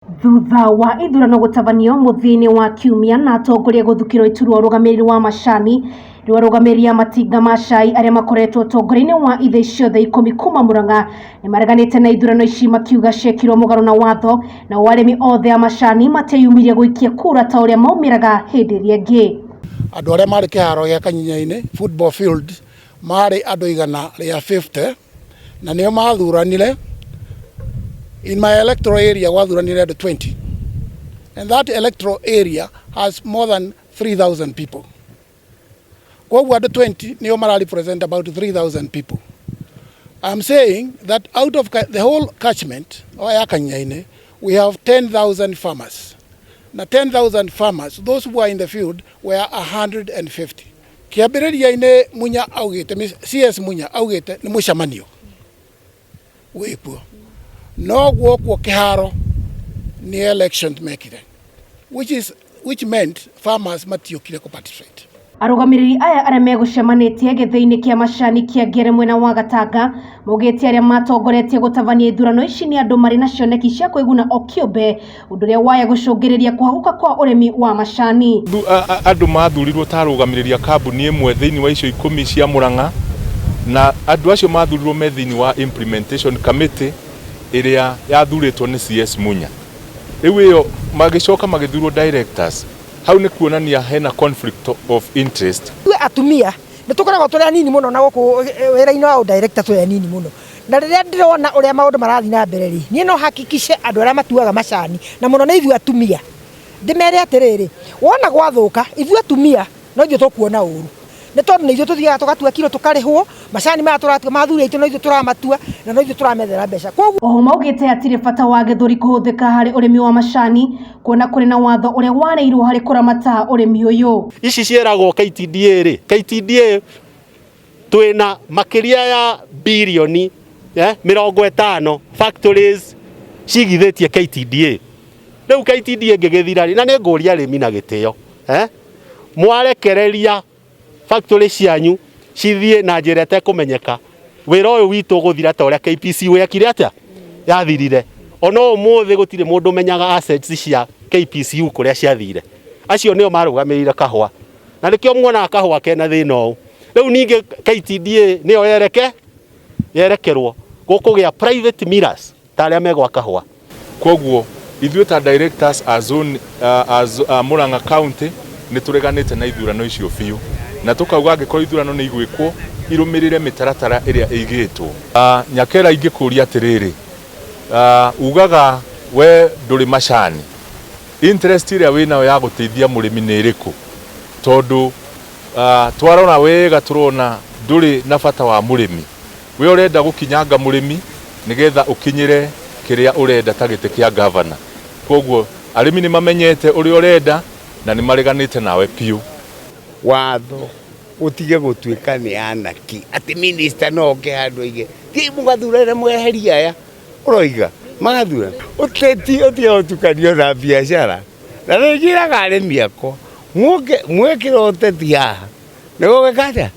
Thutha wa ithurano gũtabanio mũthia-inĩ wa kiumia na atongoria gũthukĩrwo iturwa ũrũgamĩrĩri wa macani, rĩu arũgamĩrĩri a matinga ma cai arĩa makoretwo ũtongoria-inĩ wa ithĩi ciothe ikũmi kuma Murang'a nĩmareganĩte na ithurano ici makiuga ciekirwo mũgarũ na watho nao arĩmi othe a macani matieyumĩria gũikia kura ta ũrĩa maumĩraga hĩndĩ ĩrĩa ĩngĩ. Andũ arĩa marĩ kĩharo gĩa Kanyinyainĩ football field marĩ andũ 150 na nĩo mathuranire. In my electoral area gwathuranire andũ 20 and that electoral area has more than 3000 people. Koguo andũ 20 nĩo mara represent about 3000 people. I'm saying that out of the whole catchment ya Kanyinyainĩ we have 10,000 farmers. Na 10,000 farmers, those who are in the field were 150. Kĩambĩrĩria-inĩ Munya augĩte, CS Munya augĩte nĩ mũcemanio wĩkuo, no guokwo kĩharo nĩ election mekire, which meant farmers matiokire kũ participate. Arũgamĩrĩri aya arĩa megũcemanĩtie gĩthĩi-inĩ kĩa macani kĩa Ngere mwena wa Gatanga maugĩte arĩa matongoretie gũtabania ithurano ici nĩ andũ marĩ na cioneki cia kwĩguna o kĩũmbe, ũndũ ũrĩa waya gũcũngĩrĩria kũhagũka kwa ũrĩmi wa macani. Andũ mathurirwo ta arũgamĩrĩri a kambuni ĩmwe thĩinĩ wa icio 10 cia Murang'a, na andũ acio mathurirwo me thĩinĩ wa implementation committee ĩrĩa yathurĩtwo nĩ CS Munya. Rĩu ĩyo magĩcoka magĩthurwo directors. Hau nĩ kuonania hena conflict of interest. Ithuĩ atumia nĩ tũkoragwo tũrĩ anini mũno na gũkũ wĩra-inĩ wa director tũrĩ anini mũno, na rĩrĩa ndĩrona ũrĩa maũndũ marathiĩ na mbere rĩ, niĩ no hakikishe andũ arĩa matuaga macani na mũno nĩ ithuĩ atumia, ndĩmere atĩrĩrĩ, wona gwathũka ithuĩ atumia no ithuĩ tũkuona ũru, nĩ tondũ nĩ ithuĩ tũthiaga tũgatua kiro tũkarĩhwo, macani maya tũratua ma athuri aitũ no ithuĩ tũramatua na no ithuĩ tũramethera mbeca. Koguo Oho maugĩte hatirĩ bata wa gĩthũri kũhũthĩka harĩ ũrĩmi wa macani kuona kũrĩ na watho ũrĩa warĩirwo harĩ kũramata ũrĩmi ũyũ. Ici ciĩragwo KTDA rĩ, KTDA twĩna makĩria ya birioni 50 factories cigithĩtie KTDA. Rĩu KTDA ĩngĩgĩthira rĩ, na nĩ ngũria arĩmi na gĩtĩo, mwarekereria factory cianyu cithiĩ na njĩra ĩtekũmenyeka, wĩra ũyũ witũ ũgũthira ta ũrĩa KPCU yekire atĩa, yathirire. Ona ũmũthĩ gũtirĩ mũndũ ũmenyaga assets cia KPCU kũrĩa ciathire. Acio nĩo marũgamĩrĩire kahũa, na nĩkĩo muonaga kahũa kena thĩna ũũ. Rĩu ningĩ KTDA nĩyo yerekerwo gũkũgĩa private millers ta arĩa megwa kahũa. Koguo ithuĩ ta directors a zone, a Murang'a County nĩ tũreganĩte na ithurano icio biũ, na tũkauga angĩkorwo ithurano nĩ igwĩkwo irũmĩrĩre mĩtaratara ĩrĩa ĩigĩtwo. Nyakera ingĩkũria atĩrĩrĩ, ugaga we ndũrĩ macani, interest ĩrĩa wĩnayo ya gũteithia mũrĩmi nĩ ĩrĩkũ? Tondũ twarora wega tũrona ndũrĩ na bata wa mũrĩmi, we ũrenda gũkinyanga mũrĩmi nĩgetha ũkinyĩre kĩrĩa ũrenda ta gĩtĩ kĩa gavana. Koguo arĩmi nĩ mamenyete ũrĩa ũrenda na nĩ mareganĩte nawe biũ. Watho ũtige gũtuĩka nĩ anaki atĩ minister no oke handũ aige thiĩ mũgathurane mweherie aya ũroiga magathurana. Ũteti ũtige gũtukanio na biacara, na nĩ njĩraga arĩmi akwa mũke mwekĩra ũteti haha nĩguo gwĩka atĩa,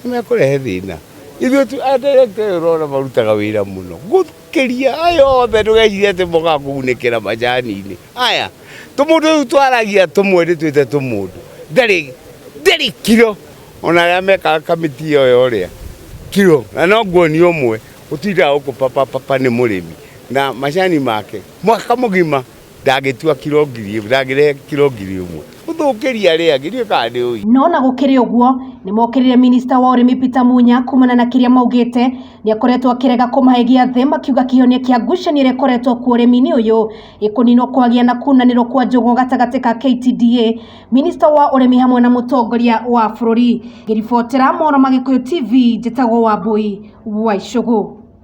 nĩ mekũrehe thĩna. Ithuĩ tu director ũyũ ũrona marutaga wĩra mũno gũkĩria aya othe, ndũgecirie atĩ mokaga kũgunĩkĩra macani-inĩ aya. Tũmũndũ rĩu twaragia tũmwe nĩ twĩte tũmũndũ ndarĩ kiro, ona arĩa mekaga kamĩtĩ ĩyo ya ũrĩa kiro, na no nguonia ũmwe ũtindaga gũkũ papa papa nĩ mũrĩmi na macani make mwaka mũgima ndangĩtua kiro ngiri ĩmwe, ndangĩrehe kiro 1000 gũthũkĩria arĩa angĩ, ndiũĩ kana nĩ ũĩ. No na gũkĩrĩ ũguo nĩ mokĩrĩire minista wa ũrĩmi Peter Munya kumana na kĩrĩa maugĩte nĩ akoretwo akĩrega kũmahe gĩathĩ, makiuga kĩhonia kĩa ngucanio ĩrĩa ĩkoretwo kuo ũrĩmi-inĩ ũyũ ĩkũninwo kwagĩa na kunanĩrwo kwa njũgũ gatagatĩ ka KTDA, minista wa ũrĩmi hamwe na mũtongoria wa bũrũri. Ngĩribotera Mohoro ma Gĩkũyũ TV, njĩtagwo Wambui wa Icũgũ.